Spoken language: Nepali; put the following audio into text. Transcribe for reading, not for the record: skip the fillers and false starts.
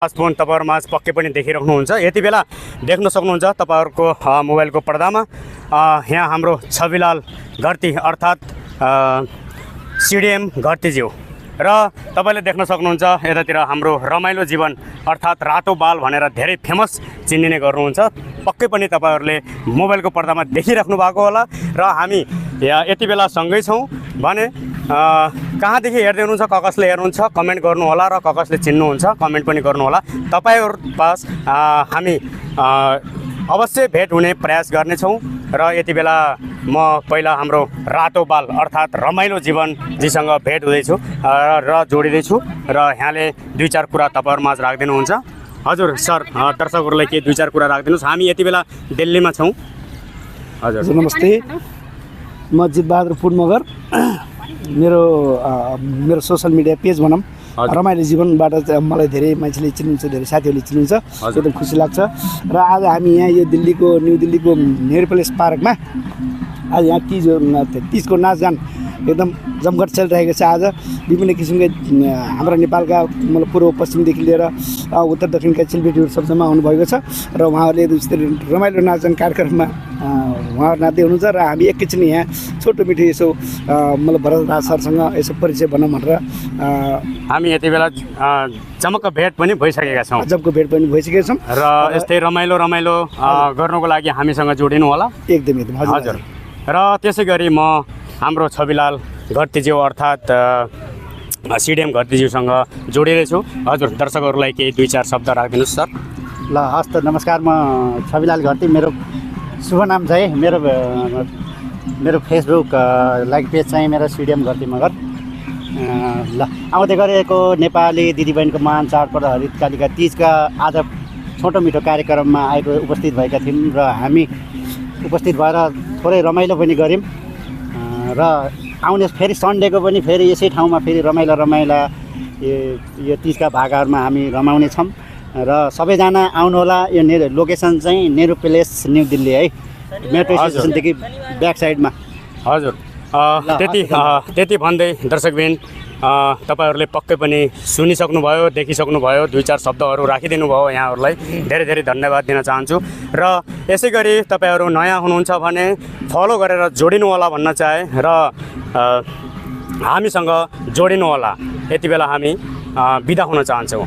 फोन तपाईहरुमा पक्कै पनि देखिराख्नुहुन्छ। यति बेला देख्न सक्नुहुन्छ तपाईहरुको मोबाइलको पर्दामा यहाँ हाम्रो छविलाल घरती अर्थात् सिडिएम घरतीज्यू र तपाईले देख्न सक्नुहुन्छ यतातिर हाम्रो रमाइलो जीवन अर्थात् रातो बाल भनेर धेरै फेमस चिनिने गर्नुहुन्छ। पक्कै पनि तपाईहरुले मोबाइलको पर्दामा देखिराख्नु भएको होला र हामी यति बेला सँगै छौं भने कहाँदेखि हेर्दै हुनुहुन्छ कसले हेर्नुहुन्छ कमेन्ट गर्नु होला र कसले चिन्नुहुन्छ कमेन्ट पनि गर्नु होला। तपाईहरु पास हामी अवश्य भेट हुने प्रयास गर्नेछौं र यति बेला म पहिला हाम्रो रातो बाल अर्थात् रमाइलो जीवन जीसँग भेट हुँदैछु र जोडिदैछु र यहाँले दुई चार कुरा तपाईहरु माझ राख्दिनुहुन्छ। हजुर सर, दर्शकहरुलाई के दुई चार कुरा राख्दिनुस्। हामी यति बेला दिल्लीमा छौं। हजुर नमस्ते, म जितबहादुर फुडमगर। मेरो सोशल मिडिया पेज भनौँ रमाइलो जीवनबाट मलाई धेरै मान्छेले चिन्नुहुन्छ, धेरै साथीहरूले चिन्नुहुन्छ। एकदम खुसी लाग्छ। र आज हामी यहाँ यो न्यू दिल्लीको नेहरू प्यालेस पार्कमा आज यहाँ तीजको नाचगान एकदम जमघट चलिरहेको छ। आज विभिन्न किसिमका हाम्रा नेपालका मतलब पूर्व पश्चिमदेखि लिएर उत्तर दक्षिणका चेलीबेटीहरू सब जम्मा आउनुभएको छ र उहाँहरूले रमाइलो नाचगान कार्यक्रममा उहाँहरू नाच्दै हुनुहुन्छ र हामी एकैछिन यहाँ छोटो मिठो यसो मतलब भरतराज सरसँग यसो परिचय भनौँ भनेर हामी यति बेला जमक्क भेट पनि भइसकेका छौँ। जमको भेट पनि भइसकेका छौँ र यस्तै रमाइलो गर्नको लागि हामीसँग जोडिनु होला। एकदम हजुर। र त्यसै गरी म हाम्रो छविलाल घरतीज्यू अर्थात् सिडिएम घरतीज्यूसँग जोडिरहेछु। हजुर, दर्शकहरूलाई केही दुई चार शब्द राखिदिनुहोस् सर। ल हस् त, नमस्कार। म छविलाल घरती, मेरो शुभ नाम चाहिँ मेरो फेसबुक लाइक पेज चाहिँ मेरो सिडिएम घरती मगर। ल, आउँदै गरेको नेपाली दिदीबहिनीको महान चाडपर्व हरितकालिका तीजका आज छोटो मिठो कार्यक्रममा उपस्थित भएका थियौँ र हामी उपस्थित भएर थोरै रमाइलो पनि गऱ्यौँ र आउने फेरि सन्डेको पनि फेरि यसै ठाउँमा फेरि रमाइला यो तीजका भागाहरूमा हामी रमाउने छौँ र सबैजना आउनुहोला। यो लोकेसन चाहिँ नेहरू प्यालेस न्यू दिल्ली है, मेट्रो स्टेसनदेखि ब्याक साइडमा। हजुर, त्यति भन्दै दर्शकबिन तपाईहरुले पक्कै पनि सुनिसक्नुभयो, देखिसक्नुभयो। दुई चार शब्दहरू राखिदिनु भयो। यहाँहरूलाई धेरै धेरै धन्यवाद दिन चाहन्छु। र यसै गरी तपाईहरु नयाँ हुनुहुन्छ भने फलो गरेर जोडिनु होला भन्न चाहे र हामीसँग जोडिनु होला। यति बेला हामी बिदा हुन चाहन्छौँ।